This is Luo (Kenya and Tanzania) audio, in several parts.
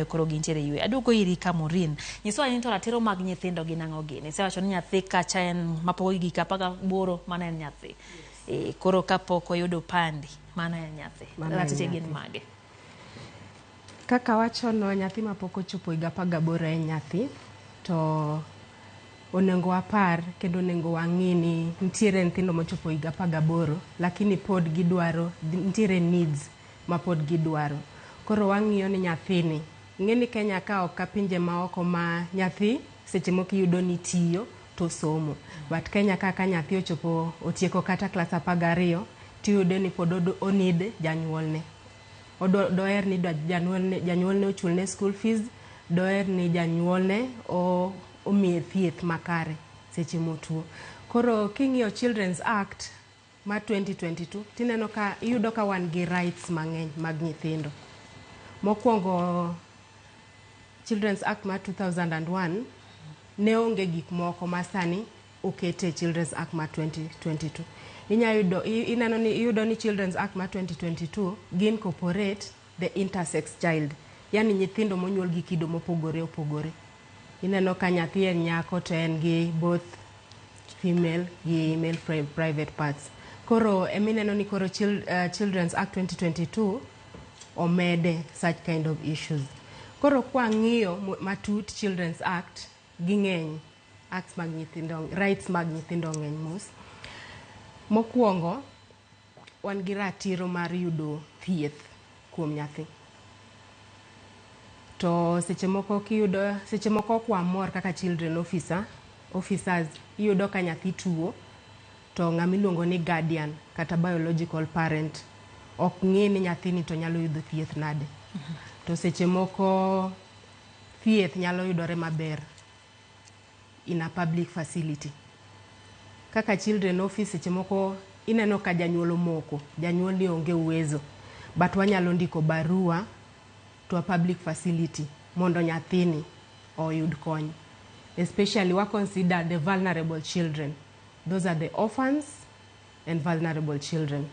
Koro gintiere ywe. Aduogo iri ka Maureen. Nyisowa ni to ratiro mag nyithindo gin ang'o gini? Isewacho ni nyathi kacha en mapok higni 18 mano en nyathi. E, koro kapok oyudo opande mano en nyathi. Mano en Ratiche gin nyathi. mage? Kaka wachono, nyathi mapok ochopo higa 18 en nyathi, to onego wapar kendo onego wang'i ni nitiere nyithindo mochopo higa 18 lakini pod gidwaro, nitiere needs ma pod gidwaro. Koro wang'iyo ni nyathini, ing'e ni Kenya ka ok ka pinje maoko ma nyathi seche moko iyudo ni tiyo to somo. But Kenya ka ka nyathi ochopo otieko kata klas 12 tiyudo ni pod o need janyuolne. Doher ni janyuolne ochulne school fees, doher ni janyuolne omiye thieth makare seche motuo. Koro king'iyo Children's Act mar 2022 tineno ka iyudo ka wan gi rights mang'eny mag nyithindo. Mokwongo, Children's Act mar 2001 ne onge gik moko ma sani okete Children's Act mar 2022. Inya yudo ineno ni iyudo ni Children's Act mar 2022 gi incorporate the intersex child, yani nyithindo monyuol gi kido mopogore opogore. Ineno ka nyathi en nyako to en gi both female gi male private parts. Koro emineno ni koro Children's Act 2022 omede such kind of issues. Koro kwang'iyo matut Children's Act ging'eny acts mag nyithindo, rights mag nyithindo ng'eny mos. Mokwongo, wan gi ratiro mar yudo thieth kuom nyathi. To seche moko kiyudo, seche moko ok wamor kaka children officers, iyudo ka nyathi tuo to ng'ama iluongo ni guardian kata biological parent ok ng'e ni nyathini to nyalo yudo thieth nade. To seche moko thieth nyalo yudore maber in a public facility. Kaka children office seche moko ineno ka janyuol omoko, janyuol ni onge uwezo, but wanyalo ndiko barua to a public facility mondo nyathini oyud kony. Especially wa consider the vulnerable children. Those are the orphans and vulnerable children.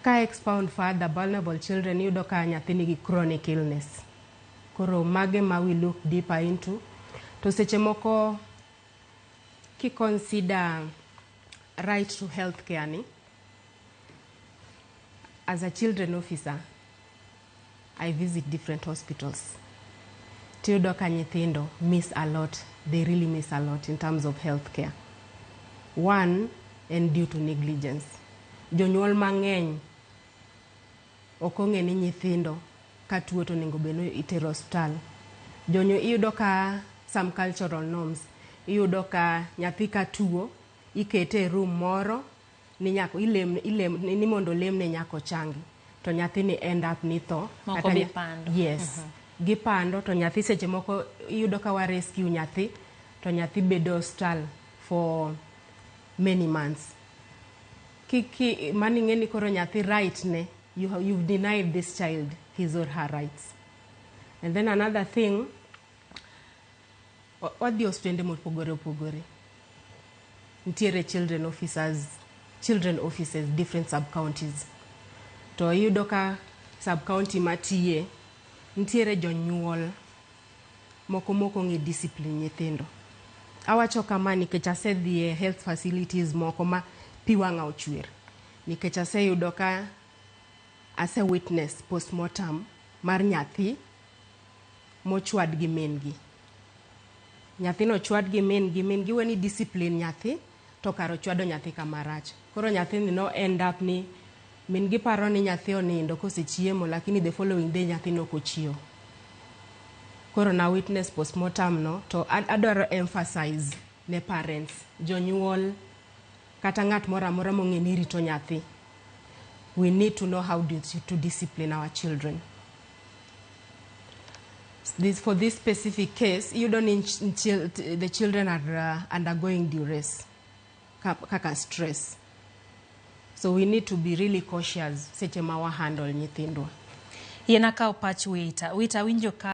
Ka expound further, vulnerable children iyudo ka nyathi nigi chronic illness. Koro mage ma we look deeper into. To seche moko ki consider right to health care ni, as a children officer, I visit different hospitals. Tiyudo ka nyithindo miss a lot, they really miss a lot in terms of health care. One, en due to negligence. Jonyuol mang'eny ok ong'e ni nyithindo ka tuo to onego bed ni itero osiptal. Jonyuol iyudo ka some cultural norms, iyudo ka nyathi ka tuo ikete e room moro ni nyaka ilem, ilem, ni mondo olemne nyaka ochangi. To nyathini end up ni tho. Moko kata be pando. Yes. Gipando to nyathi seche moko iyudo ka wa rescue nyathi to nyathi bedo osiptal for many months. Kiki mani ing'e ni koro nyathi right ne, you've denied this child his or her rights. And then another thing, wadhi osiptende mopogore opogore. Nitiere children officers, children offices, different sub-counties. To iyudo ka sub-county matiye, nitiere jonyuol moko mok ong'e discipline nyithindo. Awacho kama nikech asedhi e health facilities moko ma pi wang'a ochwer. Nikech aseyudo ka ase witness postmortem mar nyathi mochwad gi min gi. Nyathino ochwad gi min gi, min gi weni discipline nyathi to kar ochwado nyathi kama rach. Koro nyathini no end up ni min gi paro ni nyathi onindo kosechiemo lakini the following day nyathi nok ochiewo. Koro na witness postmortem no to adwaro emphasize ne parents, jonyuol kata ng'at moro amora mong'e ni rito nyathi. We need to know how to discipline our children. For this specific case, you don't need the children are undergoing duress, kaka stress. So we need to be really cautious seche ma wa handle nyithindwa. Yien akaw pach Wita. Wita winjo ka